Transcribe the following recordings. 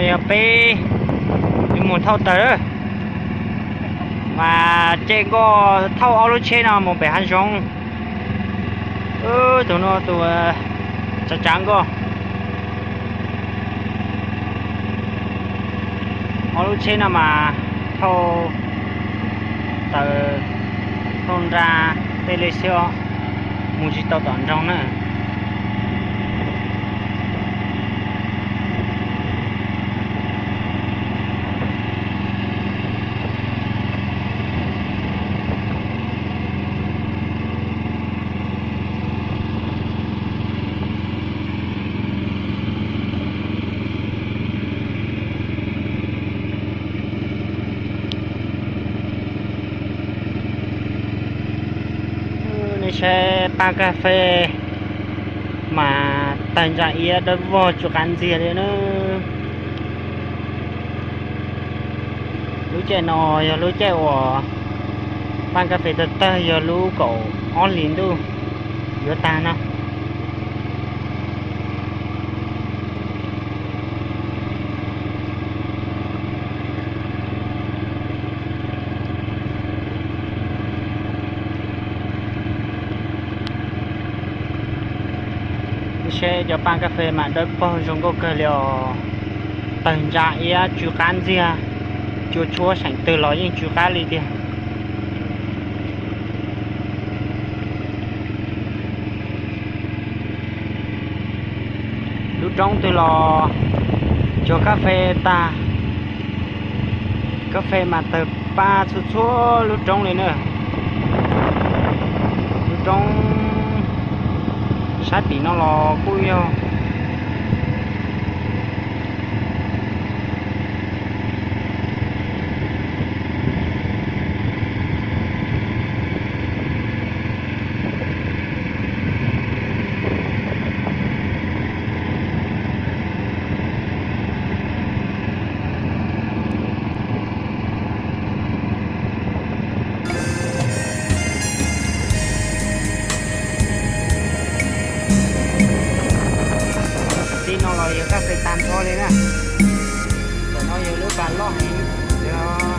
Yog peb mus thauj taws, mas caij nkoj thauj ob lub tsheb no mus pem hav zoov. Tus no tus tsav tsav nkoj. Ob lub tsheb no mas thauj taws, thauj nra tej li xwb os, mus tsis tau tom nroog na. Nej saib paj kas fes mas tawg ntsa iab dawb vog tsw qab ntxiag li na. Lub caij no yog lub caij uas paj kas fes tawg tawg, yog lub kaum ob hlis ntuj yuav tag no. Seb cov paj kas fes mas dawb paug zoo nkauj kawg li os. Tawg ntsa iab tsw qab ntxiag, cua tshuab seem twg los yeej tsw qab li tiag. Lub roob twg los cog kas fes tag. Kas fes mas tawg paj txhua txhua lub roob li na. Lub roob sab tim no los kuj yog. Tim no los yog kas fes tag nrho li na. Ntawm no yog lub pas loj heev, yog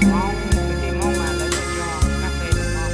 Hmoob, kwv tij Hmoob mas lawv tuaj cog kas fes no los.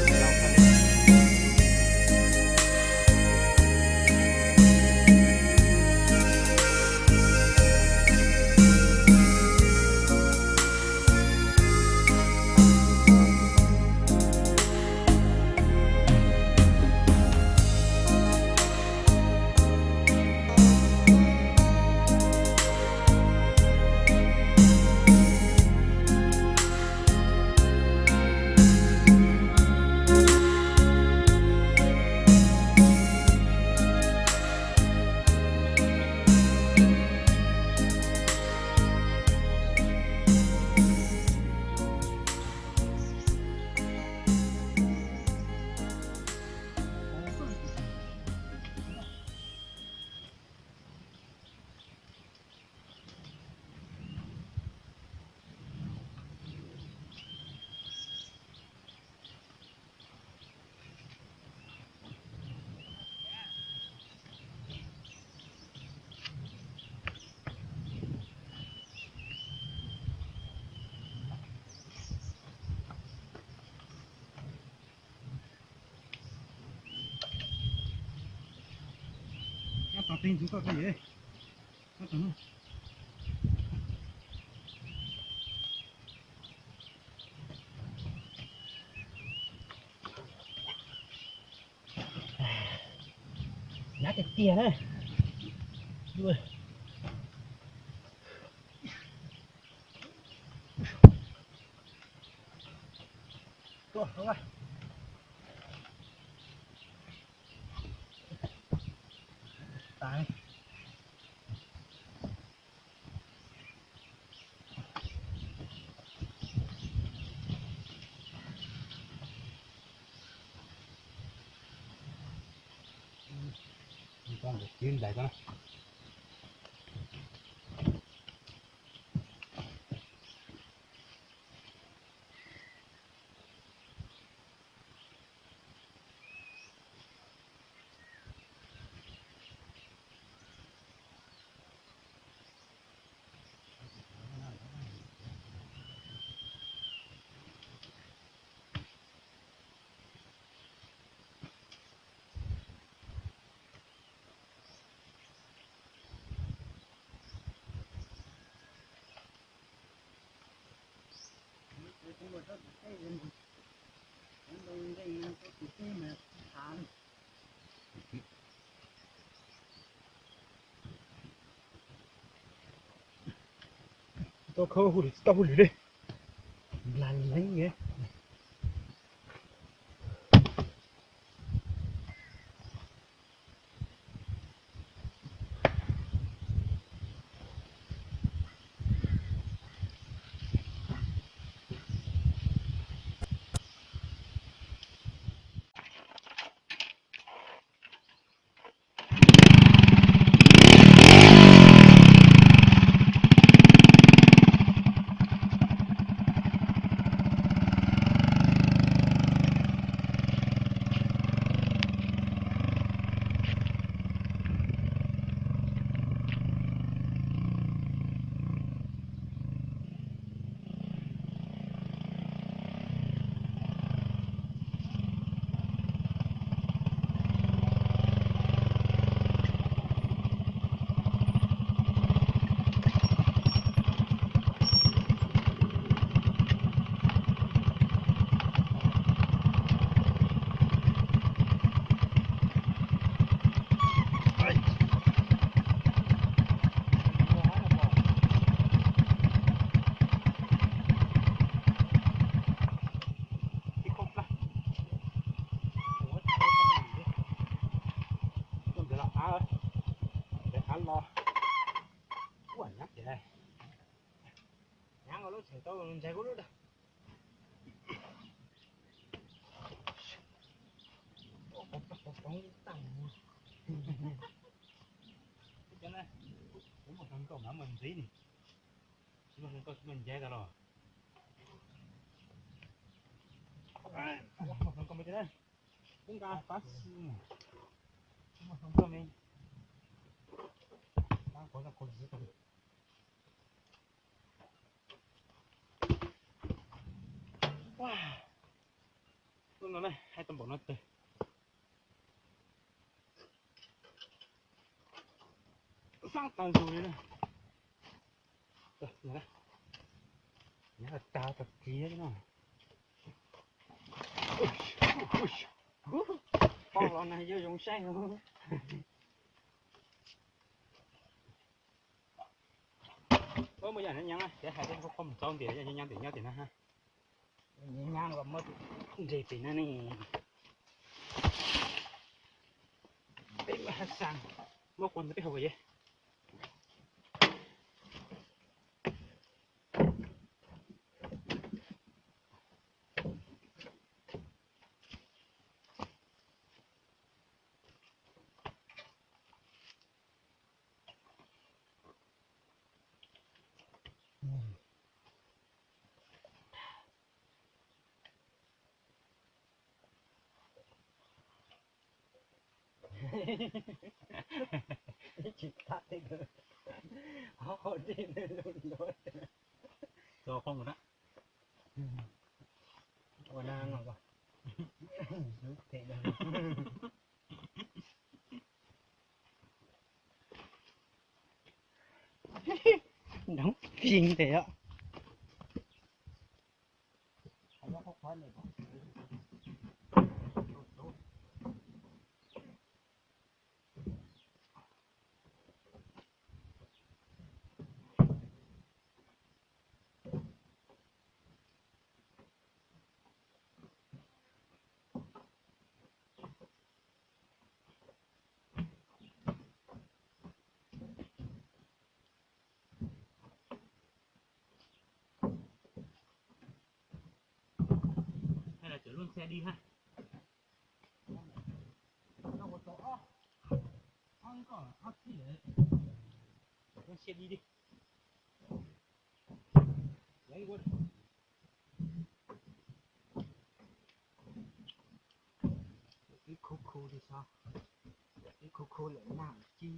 Nyab tiag tiag na. Tau khawb hu lwm tsis tau hu lwm li. Nplas leeb. Kuv mus hloov nkauj mas muaj ntxiv ni, tsis muaj hloov nkauj tsis muaj ncav tas los. Muaj hloov nkauj me, kuv nqa pab xwb, tsis muaj hloov nkauj me. Hnub no na hais tau npaum no tag, fab tas zus li na. Nyob tag tag kiag no. Pom los na yuav zoo saib. Muaj yam nyab nyab, ces hais tias koj mus txog ntiam yog nyab nyab tim nyob tim na ha. Nyab nyab los muab nres tim na ne. Peb mus haj xas, muab kua ntawd peb haus kom yeej. Tsis tag tej, ho ho dej lug ntuav. Txo qhov mus na. Ua na no. Nroo fing tes os. Hay là chở luôn xe đi ha. Chở luôn xe đi đi. Lấy luôn. Ib khub khub li xwb, ib khub khub lawm nag ci.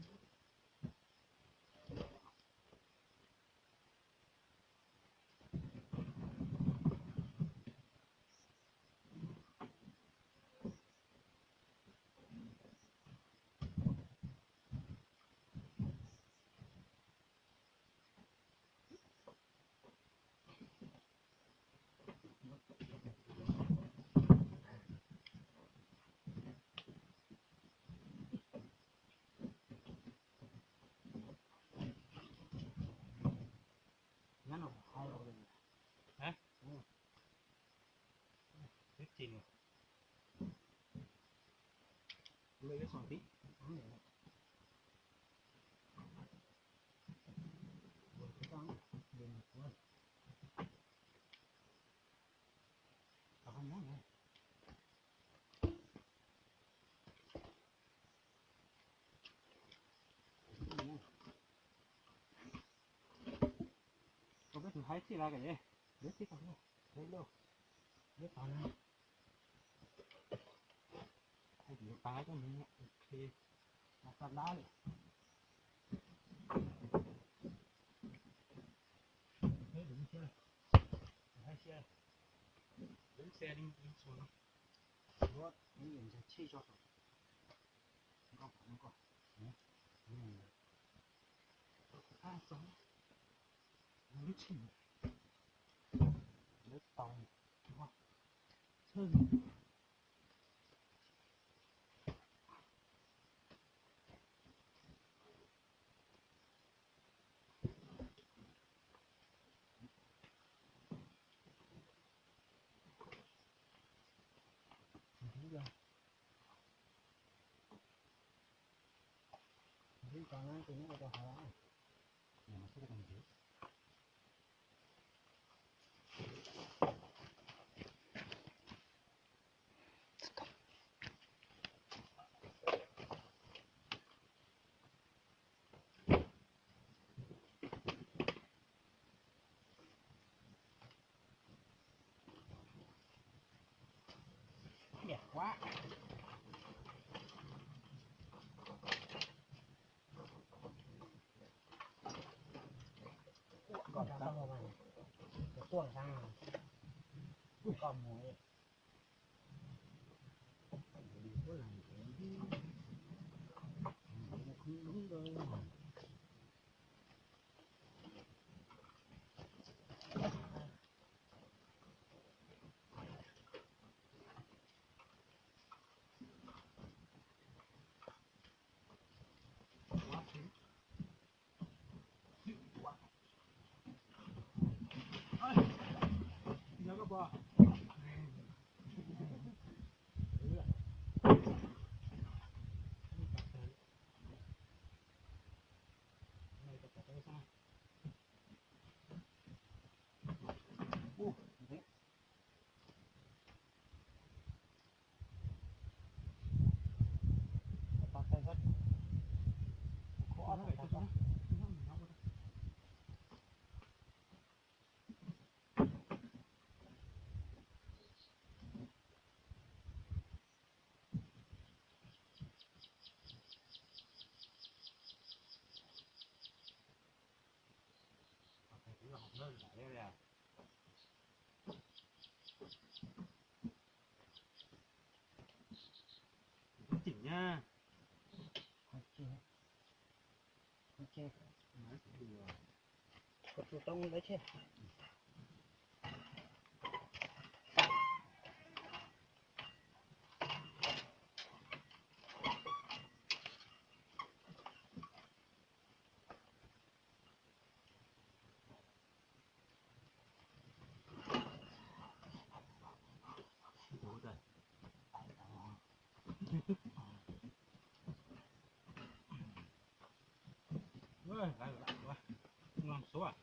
Koj peb tus haib txij la kom ye, peb txij kom, peb lauj, peb tos na. Hais tias pab koj mus, ok, mas xa dab lawm. Peb tus haib siab, tus haib siab, lub xe li li txhua no. Luab, ib yam ntsa tshej tso saum. Nkauj, nkauj. Ab, txog lub tshej, lub tau, tshej. Đẹp quá. Ua, kom tau mas, kom tuaj sang, kom mus. Chỉnh nha. Có chủ tông đấy chứ. Ui, lawv lawm, ui, ngon suav.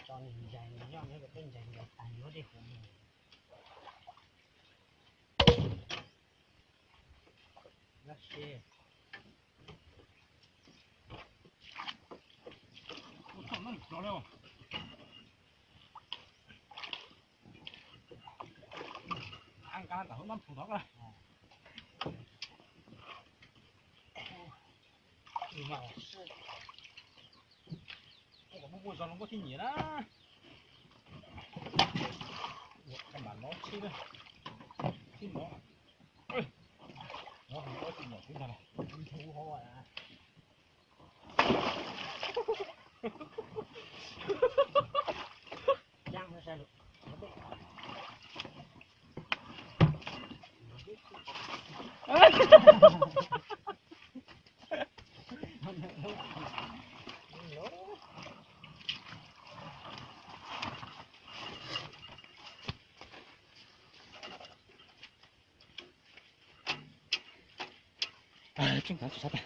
Tso nws ncaig nws nyob nyob tej ncaig ncaig tas yuav dej huv mus. Lab se. Ăn cá tao hút mắm phù thóc á. Ua kom muaj muaj zog los muaj thib nyiam na. Căn bản nó chít đấy. Chít nó. Ê. Nó không có chít nó cũng thật này. Thú hó à. Chăng nó sai lụm. Tsooj tav tsis sab tag.